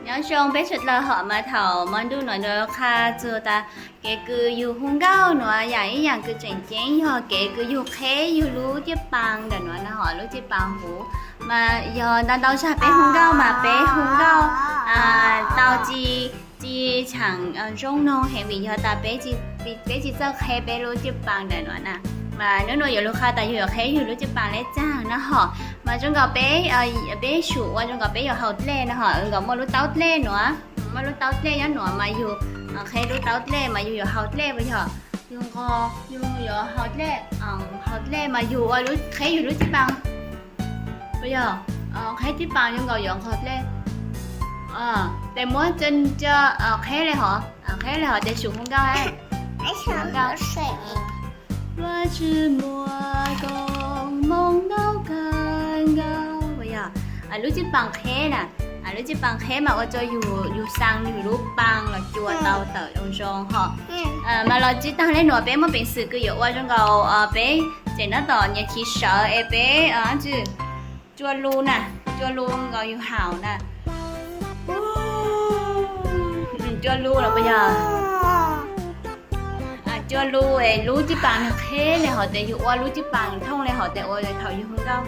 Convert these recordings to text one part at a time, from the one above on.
Nyob zoo peb sawv daws hom mas thaum hmo ntuj nuav qha txug tas kev kws yug hu nkauj nuav yaam ib yaam kws tseem ceeb yog kev kws yug qheb yug lub caj paa ntawm nuav na hom lub caj paa huv. Mas yog ntau ntau zag peb hu nkauj mas peb hu nkauj tau tsi tsi tshaam zoo noog heev vim yog tas peb peb tsi txawj qheb peb lub caj paa ntawm nuav na. Mas nub nuav yuav lug qha tas yug yuav qheb yug lub caj paa le caag na hom. Mas zoo nkaus peb, peb sum ua zoo nkaus peb yuav haus dlej na hom, nkaus muaj lub taub dlej nuav, muaj lub taub dlej nyob nuav mas yug qheb lub taub dlej mas yug yuav haus dlej puas yog? Yug nqos, yug yuav haus dlej, haus dlej mas yug ua qheb yug lub caj paa puas yog? Qheb caj paa zoo nkaus yuav nqos dlej. Tes muab, qheb le hov, qheb le hov tes sum hu nkauj. Lub caj paa qheb na, lub caj paa qheb mas ua rua yug, yug xaa yug lub paa los cua tau tawm zoo zoo hom. Mas los tsi taag le nuav peb muaj peev xwm kws yuav ua zoo nkaus peb tseem tab tom nyias chiv sawv es peb cua lug na, cua lug nkaus yug haus na. Cua lug los puas yog? Cua lug es lub caj paa nwg qheb le hov tes yug ua lub caj paa thooj le hov tes ua thaum yug hu nkauj.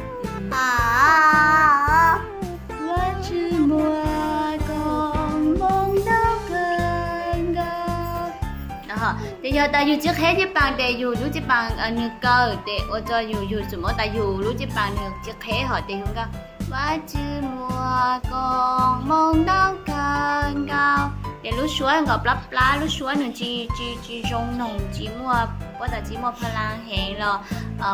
Tes yog tas yug tsi qheb caj paa tes yug lub caj paa nwg kaw tes ua rua yug, yug txum muab tas yug lub caj paa nwg tsi qheb hov tes yug nkauj. Tes lub suab nkaus plab plab, lub suab nwg tsi, tsi, tsi zoo noog, tsi muaj, puab tas tsi muaj pha laa heev los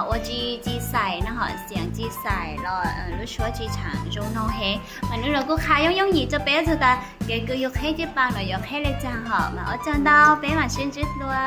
ua tsi, tsi xais na hom, xeem tsi xais los lub suab tsi tshaam zoo noog heev. Mas nub nuav kuj qha yooj yooj yim rua peb txug tas kev kws yug qheb caj paa nuav yuav qheb le caag hom. Mas ua tsaug ntau, peb mam sib ntsib dlua.